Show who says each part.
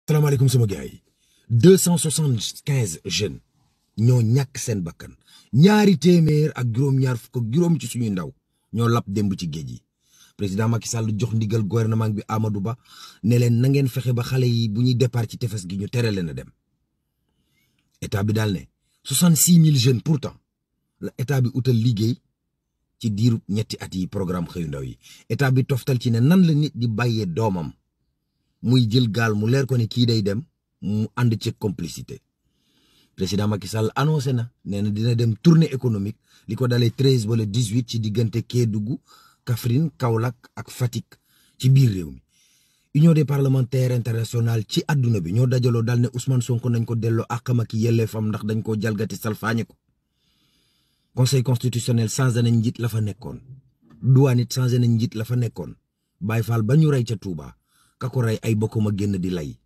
Speaker 1: salaamaaleykum sama gars yi 275 jeunes ñoo ñàkk seen bakkan ñaari téeméer ak juróom-ñaar fukk ak juróom ci suñuy ndaw ñoo lap démb ci géej gi président Macky Sall jox ndigal gouvernement bi Amadou Ba ne leen na ngeen fexe ba xale yi bu ñuy départ ci tefes gi ñu tere leen a dem état bi daal ne 66000 jeunes pourtant la état bi utal liggéey ci diiru ñetti at yi programme xëyu ndaw yi état bi toftal ci ne nan la nit di bàyyee doomam muy jël gaal mu leer ko ne kii day dem mu ànd ci complicité président Macky Sall annoncé na nee na dina dem tournée économique li ko dalee 13 ba le 18 ci diggante Kédougou Kaffrine Kaolack ak Fatick ci biir réew mi. Union des parlementaires internationales ci àdduna bi ñoo dajaloo daal ne Ousmane Sonko nañ ko delloo àqam ak yelleefam ndax dañ koo jalgati salfaañe ko. Conseil constitutionnel changé nañ njiit la fa nekkoon douane it changé nañ njiit la fa nekkoon Baye Fall ba ñu rey ca Touba ka ko rey ay bokkam a génn di lay